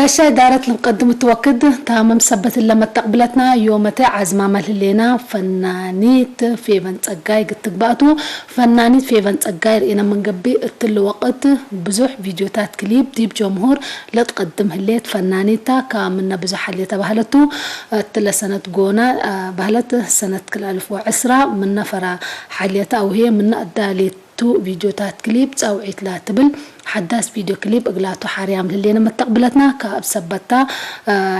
ጋሻይ ዳረት ልንቀድም እትወክድ ታመም ሰበት ለመተቅብለትና ዮመተ ዓዝማመ ልህሌና ፈናኒት ፌቨን ጸጋይ ግትግባእቱ። ፈናኒት ፌቨን ጸጋይ ርእነ መንገቢ እትል ወቅት ብዙሕ ቪድዮታት ክሊፕ ዲብ ጀምሁር ለትቀድም ህሌት ፈናኒታ። ካብ ምነ ብዙሕ ሓልየተ ባህለቱ እትለ ሰነት ጎና ባህለት ሰነት ክልኣልፍ ወዕስራ ምነ ፈራ ሓልየተ ኣውሄ ምነ ኣዳሌት ቱ ቪድዮታት ክሊፕ ጻውዒት ላትብል ሓዳስ ቪድዮ ክሊፕ እግላቱ ሓርያም ልሌነ መተቅብለትና ካብ ሰበታ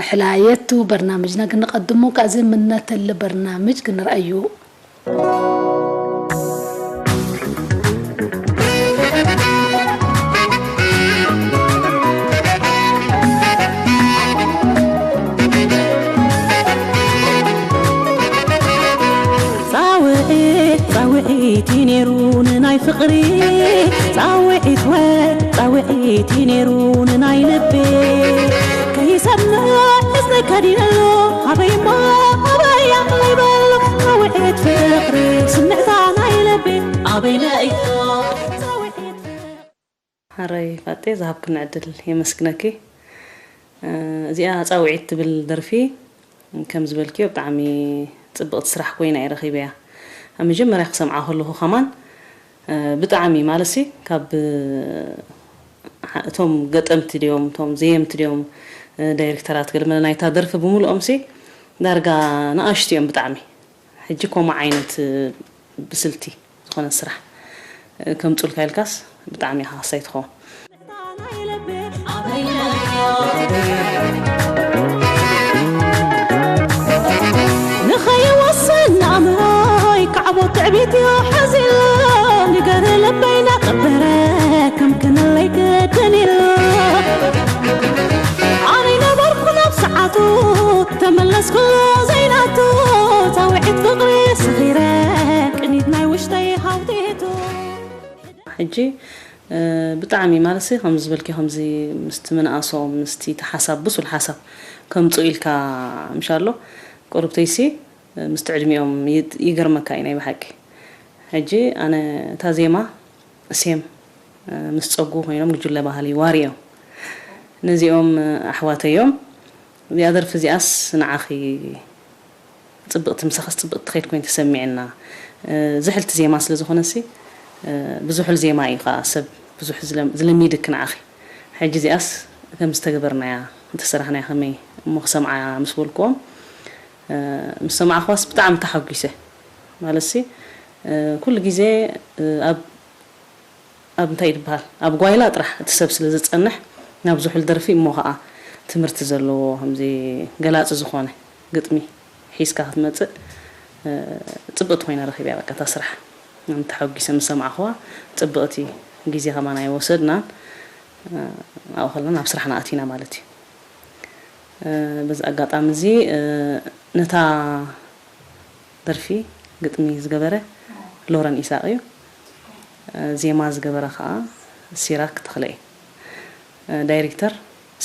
ሕላየቱ በርናምጅና ግንቀድሙ። ከዚ ምነተል በርናምጅ ግንርኣዩ። ጻውዒት ጻውዒት እዩ ነይሩ ንናይ ፍቕሪ። ጻውዒት ወ ጻውዒት እዩ ነይሩ ንናይ ልቢ። ከይሰምዕ እዝኒ ከዲነሉ ኣበይሞ ኣበያ ይበሉ። ጻውዒት ፍቕሪ ስምዕታ ናይ ልቢ ኣበይነ እዩ። ጻውዒት ፍቕሪ ሓረይ ፋጤ ዝሃብክኒ ዕድል የመስግነኪ። እዚኣ ጻውዒት ትብል ደርፊ ከም ዝበልክዮ ብጣዕሚ ጽብቕቲ ስራሕ ኮይና እየ ረኺበያ። ኣብ መጀመርያ ክሰምዓ ከለኹ ከማን ብጣዕሚ ማለትሲ ካብ እቶም ገጠምቲ ድዮም እቶም ዘየምቲ ድዮም ዳይሬክተራት ገለመለ ናይታ ደርፊ ብምልኦምሲ ዳርጋ ንኣሽቱ እዮም ብጣዕሚ። ሕጂ ከምኡ ዓይነት ብስልቲ ዝኾነ ስራሕ ከምጽኡልካ ኢልካስ ብጣዕሚ ኢኻ ካሳይ ትኸውን። ንኸይወስን ኣእምሮይ ካዕቦ ትዕቢት እዩ ሓዚሉ። ንገር ልበይ ናቐበረ ከም ክንለይ ግድን ኢሉ። ኣነ ነበርኩ ናብ ሰዓቱ ተመለስኩሉ ዘይናቱ። ጻውዒት ፍቕሪ ስኺረ ቅኒት ናይ ውሽጠይ ሃውቲቱ። ሕጂ ብጣዕሚ ማለትሲ ከምዚ ዝበልኪ ከምዚ ምስቲ ምንኣሶም ምስቲ እቲ ሓሳብ ብሱል ሓሳብ ከምፅኡ ኢልካ ምሻሎ ቁርብተይሲ ምስቲ ዕድሚኦም ይገርመካ እዩ ናይ ብሓቂ። ሕጂ ኣነ እታ ዜማ ሴም ምስ ፀጉ ኮይኖም ጉጅለ ባህሊ ዋሪ እዮም። ነዚኦም ኣሕዋተይ እዮም። እዚኣ ደርፊ እዚኣስ ንዓኺ ፅብቕቲ ምሳኻስ ፅብቕቲ ትኸይድ ኮይን ተሰሚዕና። ዝሕልቲ ዜማ ስለ ዝኾነሲ ብዙሑል ዜማ እዩ ከዓ ሰብ ብዙሕ ዝለሚድክ ንዓኺ። ሕጂ እዚኣስ ከም ዝተገበርናያ እንተሰራሕናያ ከመይ እሞ ክሰምዓ ምስ በልክዎም ምስ ሰማዕክዋስ ብጣዕሚ ተሓጒሰ። ማለትሲ ኩሉ ግዜ ኣብ ኣብ እንታይ ይበሃል ኣብ ጓይላ ጥራሕ እቲ ሰብ ስለ ዝፀንሕ ናብ ዝሑል ደርፊ እሞ ከዓ ትምህርቲ ዘለዎ ከምዚ ገላፂ ዝኾነ ግጥሚ ሒዝካ ክትመፅእ ፅብቕቲ ኮይና ረኺብያ በቃ እታ ስራሕ። ተሓጒሰ ምስ ሰማዕኽዋ ፅብቕቲ ግዜ ከማን ኣይወሰድናን ኣብኡ ከለና ናብ ስራሕና ኣቲና ማለት እዩ። በዚ ኣጋጣሚ እዚ ነታ ደርፊ ግጥሚ ዝገበረ ሎረን ኢሳቕ እዩ። ዜማ ዝገበረ ከዓ ሲራክ ተኽለ እዩ። ዳይሬክተር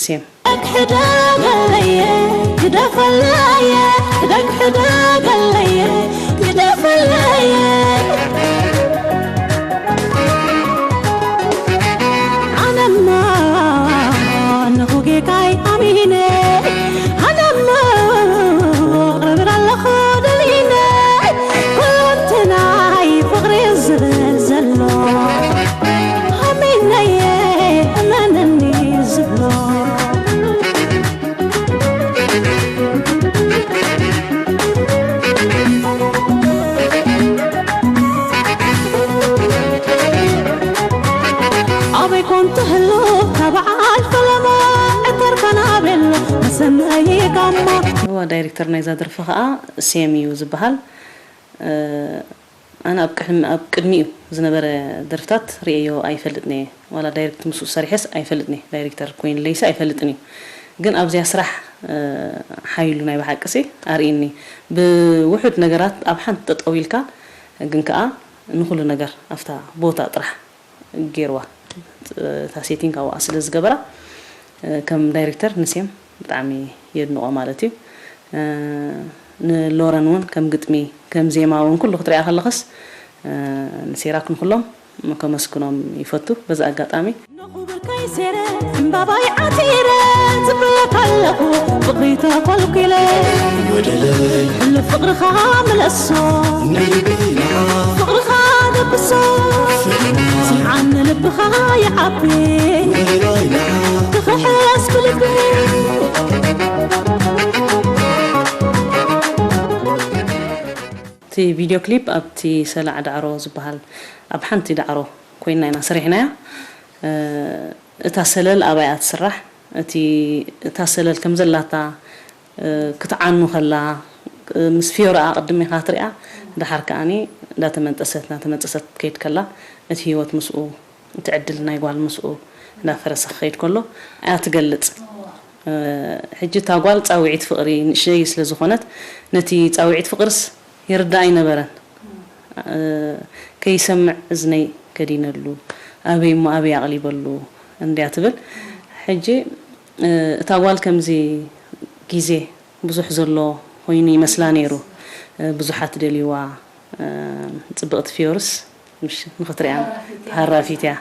ሴም። ክሕደገለየ ግደፈለየ ክደግ ሕደገለየ ግደፈለየ ኣነማ እነኹ ጌጋይ ኣሚነ ኣነማ ቅረብር ኣለኹ ደሊነ ኩሉ እቲ ናይ ፍቕሪ ዝብል ዘሎ ኣሚነየ እመነኒ ዝብሎ ኣበይ ኮን ትህሉ ካብ በዓል ፈለማ ዕተርካና ቤሎ መሰመይ ጋማ እዋ ዳይሬክተር ናይዛ ደርፊ ከዓ ሴም እዩ ዝበሃል። ኣነ ኣብ ቅድሚ ኣብ ቅድሚኡ ዝነበረ ደርፍታት ርእየዮ ኣይፈልጥን እየ ዋላ ዳይሬክት ምስኡ ሰሪሐስ ኣይፈልጥን እየ ዳይሬክተር ኮይንለይሲ ኣይፈልጥን እዩ። ግን ኣብዚኣ ስራሕ ሓይሉ ናይ ብሓቅሲ ኣርእኒ። ብውሑድ ነገራት ኣብ ሓንቲ ጠጠው ኢልካ ግን ከዓ ንኩሉ ነገር ኣብታ ቦታ ጥራሕ ገይርዋ። እታ ሴቲንግ ኣብኣ ስለ ዝገበራ ከም ዳይሬክተር ንሴም ብጣዕሚ የድንቖ ማለት እዩ። ንሎረን እውን ከም ግጥሚ ከም ዜማ እውን ኩሉ ክትሪኣ ከለኽስ ንሴራክ ንኩሎም ከመስግኖም ይፈቱ በዚ ኣጋጣሚ። ከይሴረ ዕምባባይ ዓቲረ ጽበየካ ኣለኹ ፍቕሪ ተኾልኲለ። ሕሉፍ ፍቕርኻ ምለሶ ፍቕርኻ ደብሶ ስምዓኒ ልብኻ ይዓቢ ክኽሕስ ብልቢ። እቲ ቪድዮ ክሊፕ ኣብቲ ሰላዕ ዳዕሮ ዝበሃል ኣብ ሓንቲ ዳዕሮ ኮይና ኢና ሰሪሕናያ። እታ ሰለል ኣባይ እያ ትስራሕ። እቲ እታ ሰለል ከም ዘላታ ክትዓኑ ከላ ምስ ፊዮረኣ ቅድም ኢኻ ትሪኣ። ደሓር ከኣኒ እንዳተመንጠሰት እንዳተመንጠሰት ትከይድ ከላ እቲ ህይወት ምስኡ እቲ ዕድል ናይ ጓል ምስኡ እንዳፈረሰ ክኸይድ ከሎ እያ ትገልጽ። ሕጂ እታ ጓል ጻውዒት ፍቕሪ ንእሽተይ ስለ ዝኾነት ነቲ ጻውዒት ፍቕርስ ይርዳእ ኣይነበረን። ከይሰምዕ እዝነይ ከዲነሉ ኣበይ እሞ ኣበይ ኣቕሊበሉ እንድያ ትብል። ሕጂ እታ ጓል ከምዚ ግዜ ብዙሕ ዘሎ ኮይኑ ይመስላ ነይሩ። ብዙሓት ደልይዋ ጽብቕቲ ፊዮርስ ምሽ ንኽትሪኣ ሃራፊት እያ።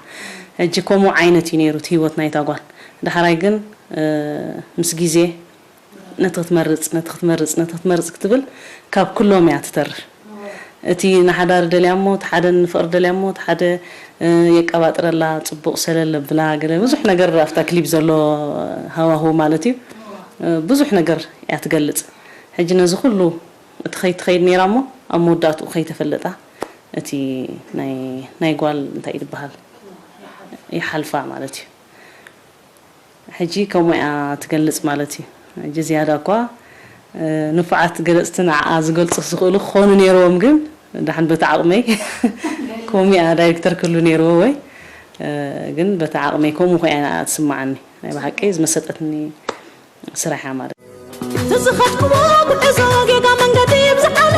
ሕጂ ከምኡ ዓይነት እዩ ነይሩ እቲ ህይወት ናይታ ጓል። ዳሕራይ ግን ምስ ግዜ ነቲ ክትመርጽ ነቲ ክትመርጽ ነቲ ክትመርጽ ክትብል ካብ ኩሎም እያ ትተርፍ። እቲ ንሓዳር ደልያ እሞ እቲ ሓደ ንፍቕሪ ደልያ እሞ እቲ ሓደ የቀባጥረላ ጽቡቕ ሰለል ኣብላ ገለ ብዙሕ ነገር ኣብታ ክሊፕ ዘሎ ሃዋህው ማለት እዩ። ብዙሕ ነገር እያ ትገልጽ። ሕጂ ነዚ ኩሉ እቲ ከይትኸይድ ነይራ እሞ ኣብ መወዳእትኡ ከይተፈለጣ እቲ ናይ ናይ ጓል እንታይ እዩ ዝበሃል ይሓልፋ ማለት እዩ። ሕጂ ከምኡ እያ ትገልጽ ማለት እዩ። ሕጂ ዝያዳ እኳ ንፉዓት ገለጽቲ ንዓኣ ዝገልጹ ዝኽእሉ ክኾኑ ነይርዎም፣ ግን ደሓን በቲ ዓቕመይ ከምኡ እያ ዳይሬክተር ክህሉ ነይርዎ ወይ ግን በቲ ዓቕመይ ከምኡ ኮይና እያ ትስምዓኒ። ናይ ብሓቂ ዝመሰጠትኒ ስራሕ እያ ማለት እዩ። ተዝኸድክዎ ጉዕዞ ጌጋ መንገዲ ይብዝሓለ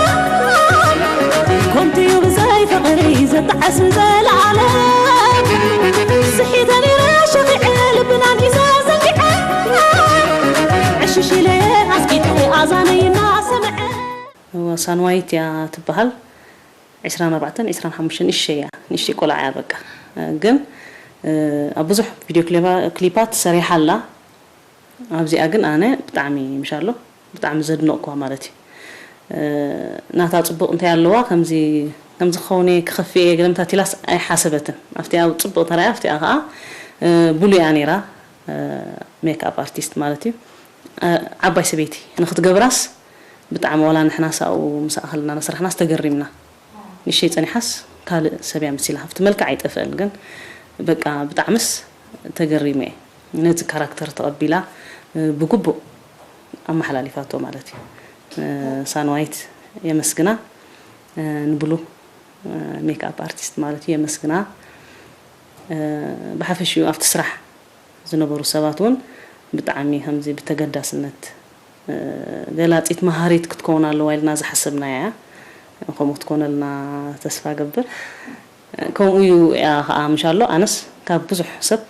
ኮንቲዩ ብዘይ ፍቕሪ ዘጣዕስ ንዘለኣለ ስሒተ ነይረ ሸኺዐ ልብናን ሒዘ ዘንጊዐ ዕሽሽ ኢለ ኣስጊጠ ኣዛነይ እናሰምዐ። እዋ ሳንዋይት እያ ትበሃል። ዕስራን ኣርባዕተን ዕስራን ሓሙሽተን ንእሽተይ እያ፣ ንእሽተይ ቆልዓ እያ በቃ። ግን ኣብ ብዙሕ ቪድዮ ክሊፓት ሰሪሓ ኣላ። ኣብዚኣ ግን ኣነ ብጣዕሚ ምሻሎ ብጣዕሚ ዘድነቕኳ ማለት እዩ። ናታ ጽቡቕ እንታይ ኣለዋ ከምዚ ከምዚ ክኸውን እየ ክኸፍእ እየ ገለምታት ኢላስ ኣይሓሰበትን። ኣብቲኣ ጽቡቕ ተራያ ኣብቲኣ ከዓ ብሉያ ነይራ። ሜክኣፕ ኣርቲስት ማለት እዩ። ዓባይ ሰበይቲ ንክትገብራስ ብጣዕሚ ዋላ ንሕና ሳኡ ምሳኣ ከለና እናሰራሕናስ ተገሪምና። ንእሽተይ ጸኒሓስ ካልእ ሰብ እያ መሲላ። ኣብቲ መልክዕ ኣይጠፍእን ግን በቃ ብጣዕምስ ተገሪመ እየ። ነዚ ካራክተር ተቐቢላ ብግቡእ ኣመሓላሊፋቶ ማለት እዩ። ሳንዋይት የመስግና፣ ንብሉ ሜክኣፕ ኣርቲስት ማለት እዩ የመስግና። ብሓፈሽኡ ኣብቲ ስራሕ ዝነበሩ ሰባት እውን ብጣዕሚ ከምዚ ብተገዳስነት ገላጺት መሃሪት ክትከውን ኣለዋ ኢልና ዝሓሰብናያ እያ። ከምኡ ክትኮነልና ተስፋ ገብር። ከምኡ እዩ እያ ከዓ ምሻሎ ኣነስ ካብ ብዙሕ ሰብ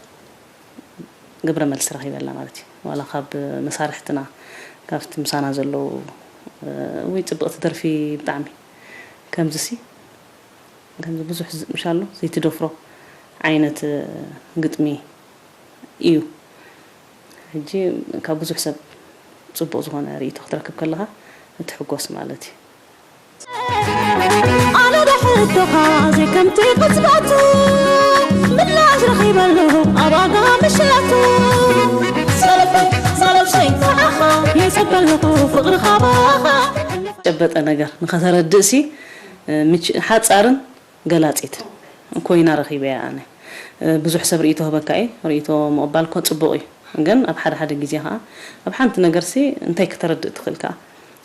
ግብረ መልሲ ረኺበላ ማለት እዩ። ዋላ ካብ መሳርሕትና ካብቲ ምሳና ዘለዉ ወይ ጽብቕቲ ደርፊ ብጣዕሚ ከምዚ ሲ ከምዚ ብዙሕ ምሻሎ ዘይትደፍሮ ዓይነት ግጥሚ እዩ። ሕጂ ካብ ብዙሕ ሰብ ጽቡቕ ዝኾነ ርእይቶ ክትረክብ ከለኻ እትሕጎስ ማለት እዩ። ኣነ ዶ ሕቶኻ ዘይከምቲ ቅጽበቱ ምላሽ ረኺበሉ ኣብ ዋጋ ምሸቱ ሰለፈይ ሰለፍሸይ ንዓኻ የሰበለኹ ፍቕርኻ ባኻ ጨበጠ ነገር ንኸተረድእሲ ሓጻርን ገላጺት ኮይና ረኺበያ ኣነ። ብዙሕ ሰብ ርእይቶ ህበካ እዩ። ርእይቶ ምቕባል እኮ ጽቡቕ እዩ። ግን ኣብ ሓደ ሓደ ግዜ ኸዓ ኣብ ሓንቲ ነገርሲ እንታይ ክተረድእ ትኽእል ከኣ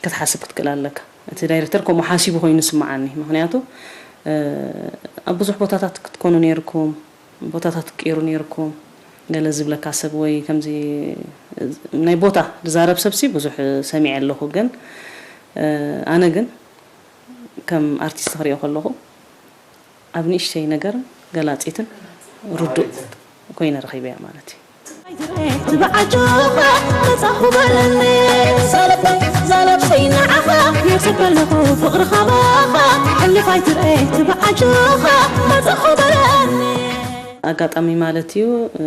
ክትሓስብ ክትክእል ኣለካ። እቲ ዳይሬክተር ከምኡ ሓሲቡ ኮይኑ ስምዓኒ። ምኽንያቱ ኣብ ብዙሕ ቦታታት ክትኮኑ ነይርኩም፣ ቦታታት ክትቅይሩ ነይርኩም። ገለ ዝብለካ ሰብ ወይ ከምዚ ናይ ቦታ ዝዛረብ ሰብሲ ብዙሕ ሰሚዐ ኣለኹ። ግን ኣነ ግን ከም ኣርቲስት ክሪኦ ከለኹ ኣብ ንእሽተይ ነገር ገላጺትን ርዱእ ኮይነ ረኺበያ ማለት እዩ። ትብዓጆኻ መጻኹ በለኒ ሰለፈይ ዘለብሰይ ንዓኻ ይውሰድ ከለኹ ፍቕርኻ ባኻ ሕልፍ ኣይትርኤ ትብዓጆኻ መጻኹ በለኒ ኣጋጣሚ ማለት እዩ። እ፣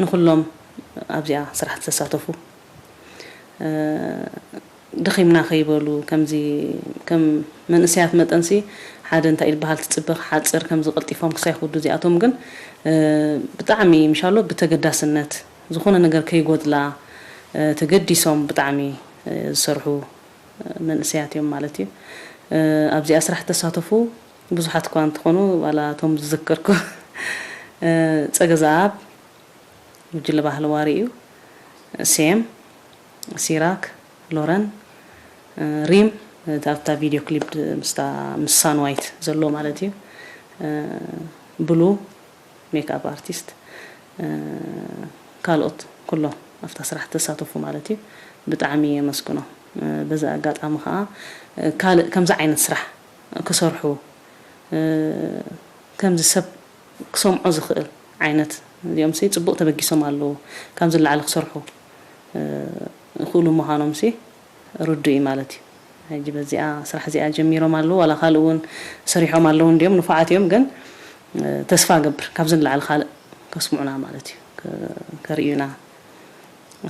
ንኹሎም ኣብዚኣ ስራሕ ዝተሳተፉ፣ እ፣ ደኺምና ከይበሉ፣ ከምዚ ከም መንእሰያት መጠንሲ ሓደ እንታይ ይበሃል ትጽበ ክሓጽር፣ ከምዚ ቀልጢፎም ክሳይ ክውዱ፣ እዚኣቶም ግን፣ እ፣ ብጣዕሚ ምሻሎ ብተገዳስነት ዝኾነ ነገር ከይጎድላ፣ እ፣ ተገዲሶም ብጣዕሚ፣ እ፣ ዝሰርሑ መንእሰያት እዮም ማለት እዩ። እ፣ ኣብዚኣ ስራሕ ተሳተፉ ብዙሓት እኳ እንተኾኑ፣ ዋላ እቶም ዝዘከርኩ፣ እ፣ ጸገዛኣብ፣ ጉጅለ ባህሊ ዋሪ እዩ፣ ሴም፣ ሲራክ፣ ሎረን፣ እ፣ ሪም፣ እታ ኣብታ ቪድዮ ክሊፕ ምስታ ምስ ሳንዋይት ዘሎ ማለት እዩ፣ እ፣ ብሉ፣ ሜክኣፕ ኣርቲስት፣ እ፣ ካልኦት ኩሎም ኣብታ ስራሕ ተሳተፉ ማለት እዩ። ብጣዕሚ የመስግኖም። እ፣ በዚ ኣጋጣሚ ከዓ፣ እ፣ ካልእ ከምዚ ዓይነት ስራሕ ክሰርሑ፣ እ፣ ከምዚ ሰብ ክሰምዖ ዝኽእል ዓይነት፣ እዚኦም ሲ ጽቡቕ ተበጊሶም ኣለዉ። ካብዚ ንላዕሊ ክሰርሑ፣ እ፣ ይኽእሉ ምዃኖም ሲ ርዱእ እዩ ማለት እዩ። ሕጂ በዚኣ ስራሕ እዚኣ ጀሚሮም ኣለዉ፣ ዋላ ካልእ እውን ሰሪሖም ኣለዉ እንድዮም፣ ንፉዓት እዮም፣ ግን፣ እ፣ ተስፋ እገብር ካብዚ ንላዕሊ ካልእ ከስምዑና ማለት እዩ፣ ከ-፣ ከርእዩና።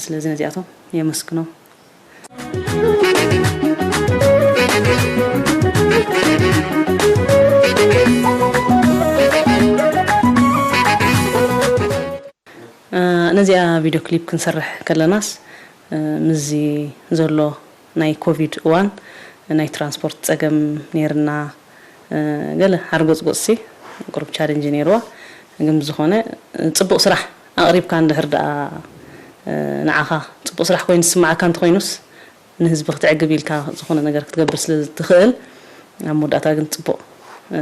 ስለዚ ነዚኣቶም የመስግኖም። እ፣ ነዚኣ ቪድዮ ክሊፕ ክንሰርሕ ከለናስ፣ እ፣ ምስዚ ዘሎ ናይ ኮቪድ እዋን ናይ ትራንስፖርት ጸገም ነይርና፣ እ፣ ገለ ሓርጎጽጎጽሲ ቁሩብ ቻለንጅ ነይርዋ። ግን ብዝኾነ፣ እ፣ ጽቡቕ ስራሕ ኣቕሪብካ እንድሕር ደኣ፣ እ፣ ንዓኻ ጽቡቕ ስራሕ ኮይኑ ዝስምዓካ እንተኾይኑስ፣ ንህዝቢ ክተዕግብ ኢልካ ዝኾነ ነገር ክትገብር ስለ ዝትኽእል፣ ኣብ መወዳእታ ግን ጽቡቕ፣ እ፣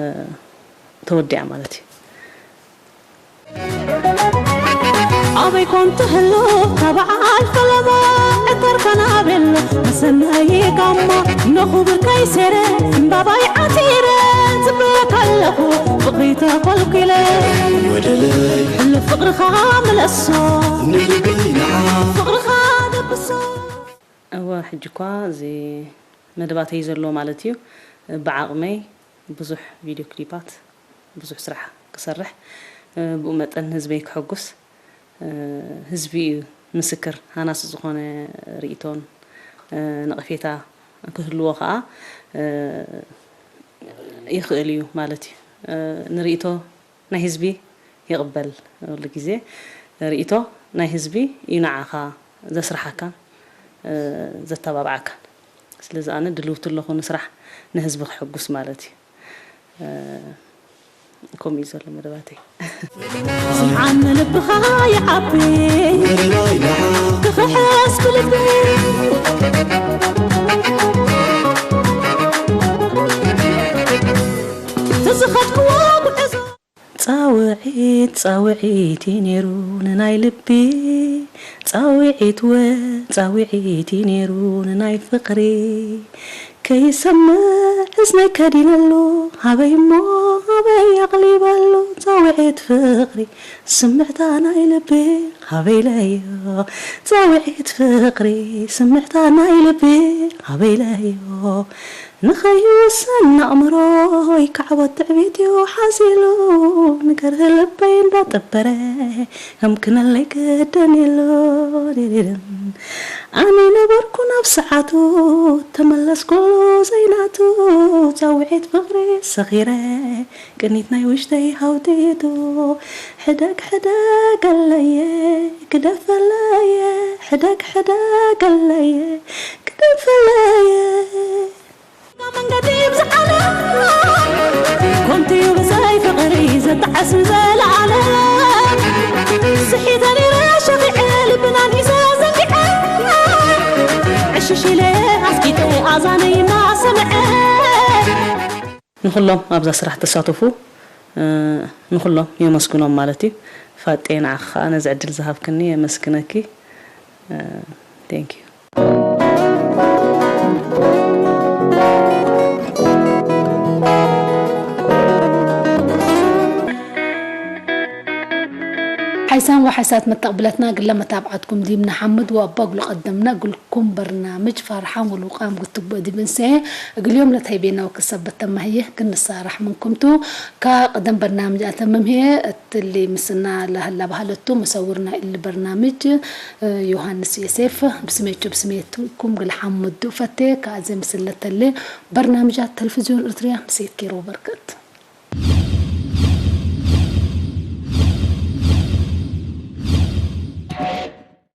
ተወዲኣ ማለት እዩ። ኣበይ ኮን ትህሉ ካብ በዓል ፈለማ ዕተር ከናቤሎ መሰናይ ጋማ ነኹብር ከይሴረ እምባባይ ዓቲረ ጽበዮ ከለኹ ፍቕሪ ተኾልኲለ ወደለይ ሕልፍ ፍቕርኻ ምለሶ ንልበይ ንዓ ፍቕርኻ ደብሶ። እወ፣ ሕጂ እኳ እዚ መደባተይ ዘሎ ማለት እዩ። ብዓቕመይ ብዙሕ ቪድዮ ክሊፓት፣ ብዙሕ ስራሕ ክሰርሕ፣ ብኡ መጠን ህዝበይ ክሕጉስ፣ ህዝቢ እዩ ምስክር፣ ሃናጺ ዝኾነ ርእይቶን ነቐፌታ ክህልዎ ከኣ ይኽእል እዩ ማለት እዩ። ንርእይቶ ናይ ህዝቢ ይቕበል። ኩሉ ግዜ ርእይቶ ናይ ህዝቢ እዩ ንዓኻ ዘስርሓካን፣ እ፣ ዘተባብዓካን። ስለዚ ኣነ ድልውቲ ኣለኹ ንስራሕ ንህዝቢ ክሕጉስ ማለት እዩ። እ፣ ከምኡ እዩ ዘሎ መደባተይ። ስምዓኒ ልብኻ ይዓቢ፣ ክኽሕስ ብልቢ። እቲ ዝኸድክዎ ጉዕዞ ጻውዒት፣ ጻውዒት እዩ ነይሩ ንናይ ልቢ። ጻውዒት ወ፣ ጻውዒት እዩ ነይሩ ንናይ ፍቕሪ። ከይሰምዕ እዝነይ ከዲነሉ፣ ሃበይ እሞ ሃበይ ኣቕሊበሉ። ጻውዒት ፍቕሪ፣ ስምዕታ ናይ ልቢ ሃበይ ኢለዮ። ጻውዒት ፍቕሪ፣ ስምዕታ ናይ ልቢ ሃበይ ኢለዮ። ንኸይውሰን ኣእምሮይ ካዕቦት ትዕቢት እዩ ሓዚሉ፣ ንገርህ ልበይ እንዳጠበረ ከምክነለይ ክደን የሎ። ዲዲድን። ኣነ ነበርኩ ናብ ሰዓቱ፣ ተመለስኩሉ ዘይናቱ፣ ጻውዒት ፍቕሪ ሰኺረ፣ ቅኒት ናይ ውሽጠይ ሃውቲቱ። ሕደግ ሕደገለየ፣ ግደፈለየ፣ ሕደግ ሕደገለየ፣ ግደፈለየ። መንገዲ ብዝዓለ ኮንቲዩ ብዘይ ፍቕሪ ዘጣዕስ ንዘለዓለም። ስሒተ ነይረ ሸኺዐ ልብናን ሂዘ ዘንጊዐ። ዕሽሽ ኢለ ኣስቂጠ ኣዛነይ እናሰምዐ። ንኹሎም ኣብዛ ስራሕ ተሳተፉ፣ እ፣ ንኹሎም የመስግኖም ማለት እዩ። ፋጤ፣ ንዓኻ ከኣ ነዚ ዕድል ዝሃብክኒ የመስግነኪ። እ፣ thank you። ሓይሳን ወሓይሳት መተቕብለትና ግለ መታብዓትኩም ዲብ ንሓምድ ወኣባ እግሉ ቀደምና እግልኩም በርናምጅ ፋርሓን ወልውቃም ግትቦ ዲብ እንሰኤ እግልዮም ለተይቤና ወክሰበት ተማህየ ክንሳራሕ ምንኩምቱ። ከቅደም በርናምጅ ኣተመምህየ እትሊ ምስና ለህላ ባህለቱ መሰውርና እሊ በርናምጅ ዮሃንስ ዮሴፍ ብስሜቹ ብስሜትኩም ግል ሓምድ ፈቴ ከኣዜ ምስለተሌ በርናምጃት ተልፍዝዮን እርትርያ ንሴኪሮ በርከት።